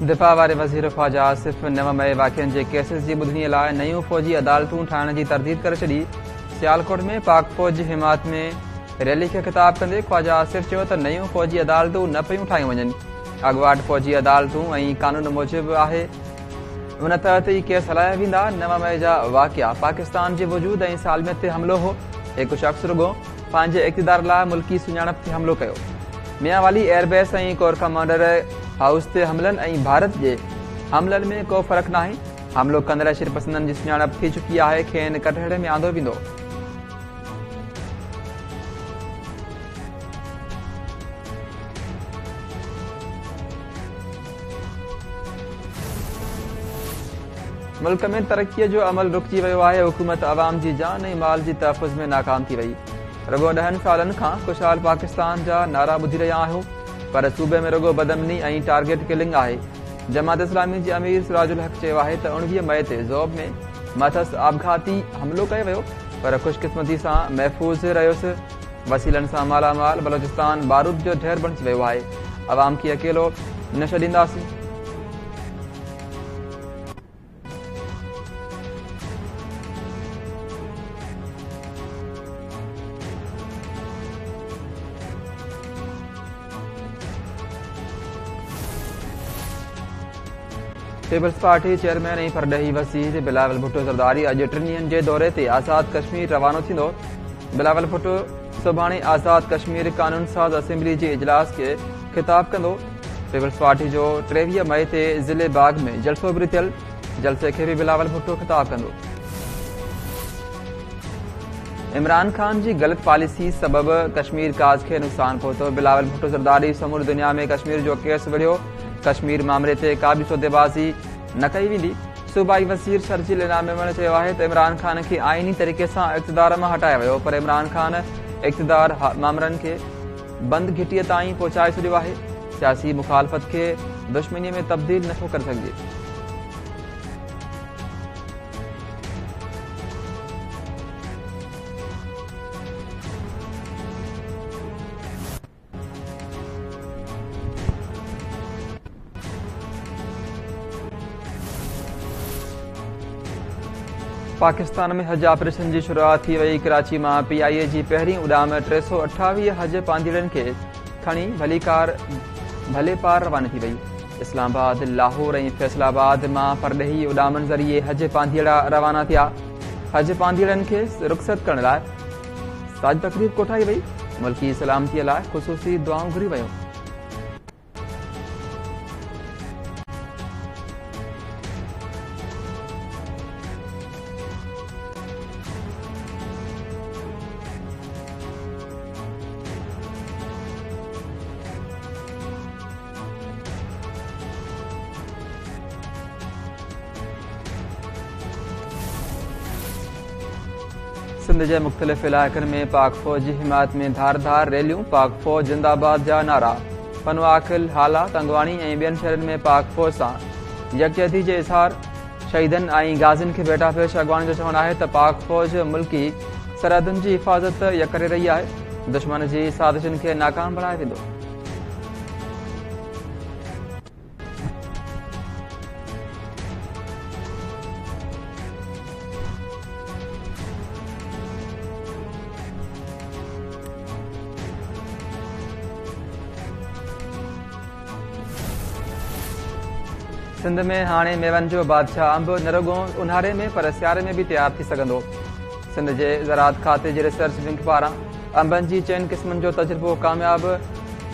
دفاع واري وزير خواجه آصف 9 مئي واقعن جي ڪيسز جي ٻڌڻي لاء نيون فوجي عدالتون ٺاهڻ جي ترديد ڪري ڇڏي. سيالڪوٽ ۾ پاڪ فوج جي حمايت ۾ ريلي کي خطاب ڪندي خواجه آصف چيو ته نيون فوجي عدالتون نه پيون ٺاهيون وڃن، اڳواٽ فوجي عدالتون ۽ قانون موجب آهي، ان تحت ئي ڪيس هلايا ويندا. 9 مئي جا واقعا پاڪستان جي وجود ۽ سالميت تي حملو هو، هڪ شخص رڳو پنهنجي اقتدار لاء ملڪي سڃاڻپ تي حملو ڪيو. Mianwali airbase ۽ corps commander house تي حملن ۽ ڀارت جي حملن ۾ ڪو فرق ناهي، حملو ڪندڙ شرپسندن جي سڃاڻپ ٿي چڪي آهي، کين ڪٽهڙي ۾ آندو ويندو. ملڪ ۾ ترقي جو عمل رڪجي ويو آهي، حڪومت عوام جي جان ۽ مال جي تحفظ ۾ ناڪام ٿي وئي، رڳو 10 سالن کان خوشحال پاڪستان جا نعرا ٻڌي رهيا آهيون پر صوبي ۾ رڳو بدامني ۽ ٽارگيٽ ڪلنگ آهي. جماعت اسلامي جي امير سراج الحق چيو آهي ته 19 مئي تي زوب ۾ مٿس آپگهاتي حملو ڪيو ويو پر خوشقسمتي سان محفوظ رهيس، وسيلن سان مالا مال بلوچستان بارود جو ڍير بڻجي ويو آهي، عوام کي اڪيلو نه ڇڏينداسين. پيپلز پارٽي چيئرمين ۽ پرڏيهي وزير بلاول ڀٽو زرداري اڄ 3 ڏينهن جي دوري تي آزاد ڪشمير روانو ٿيندو. بلاول ڀٽو سڀاڻي آزاد ڪشمير قانون ساز اسيمبلي جي اجلاس کي خطاب ڪندو. پيپلز پارٽي جو 23 مئي تي ضلعي باغ ۾ جلسو به رٿيل، جلسي کي به بلاول ڀٽو خطاب ڪندو. عمران خان جي غلط پاليسي سبب ڪشمير ڪاز کي نقصان پهتو، بلاول ڀٽو زرداري سموري دنيا ۾ ڪشمير جو ڪيس وڙهيو، ڪشمير مامري تي ڪا به سوديبازي نه ڪئي ويندي. صوبائي وزير شرجيل انعام ميمڻ چيو آهي ته عمران خان کي آئيني طريقي سان اقتدار مان هٽايو ويو پر عمران خان اقتدار مامرن کي بند گهٽيء تائين پهچائي ڇڏيو آهي، سياسي مخالفت کي دشمنيء ۾ تبديل نٿو ڪري سگهجي. پاڪستان ۾ حج آپريشن جي شروعات ٿي وئي، ڪراچي مان پي آء اي جي پهرين اڏام 328 حج پانڌيئڙن کي کڻي ڀليڪار ڀلي پار رواني ٿي وئي. اسلام آباد، لاهور ۽ فيصل آباد مان پرڏيهي اڏامن ذريعي حج پانڌيئڙا روانا ٿيا. حج پانڌيئڙن کي رخصت ڪرڻ لاء ساڄ تقريب ڪوٺائي وئي، ملڪي سلامتي لاء خصوصي دعائون گهريون ويون. سنڌ جي مختلف علائقن ۾ پاڪ فوج جي حمايت ۾ ڌار ڌار ريليون، پاڪ فوج زنده آباد جا نعرا، پنوعاقل، هالا، تنگواڻي ۽ ٻين شهرن ۾ پاڪ فوج سان يڪجهتي جي اظهار، شهيدن ۽ غازين کي ڀيٽا پيش، اڳواڻن جو چوڻ آهي ته پاڪ فوج ملڪي سرحدن جي حفاظت ڪري رهي آهي، دشمن جي سازشن کي ناڪام بڻايو ويندو. سنڌ ۾ هاڻي ميون جو بادشاهه انب نه رڳو اونهاري ۾ پر سياري ۾ به تيار ٿي سگهندو. سنڌ جي زراعت کاتي جي ريسرچ ونگ پاران انبن جي چئن قسمن جو تجربو ڪامياب،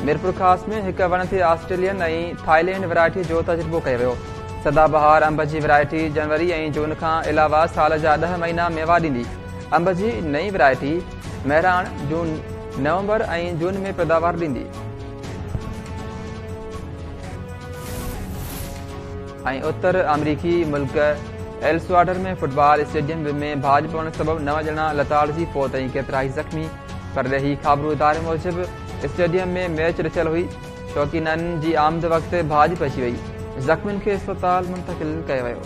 ميرپورخاص ۾ هڪ وڻ تي آسٽريلين ۽ ٿائيلينڊ ورائٽي جو تجربو ڪيو ويو. سدا بهار انب جي ورائٽي جنوري ۽ جون کان علاوه سال جا 10 مهينا ميوا ڏيندي. انب جي نئين ورائٽي مهراڻ جون، نومبر ۽ جون ۾ پيداوار ڏيندي. ۽ اتر آمريڪي ملڪ ايلسواڊر ۾ فٽبال اسٽيڊيم ۾ ڀاڄ پوڻ سبب 9 ڄڻا لتاڙجي فوت ۽ ڪيترائي زخمي. پرڏيهي خابرو اداري موجب اسٽيڊيم ۾ ميچ رٿيل هئي، شوقينن جي آمد وقت ڀاڄ پئجي وئي، زخمين کي اسپتال منتقل ڪيو ويو.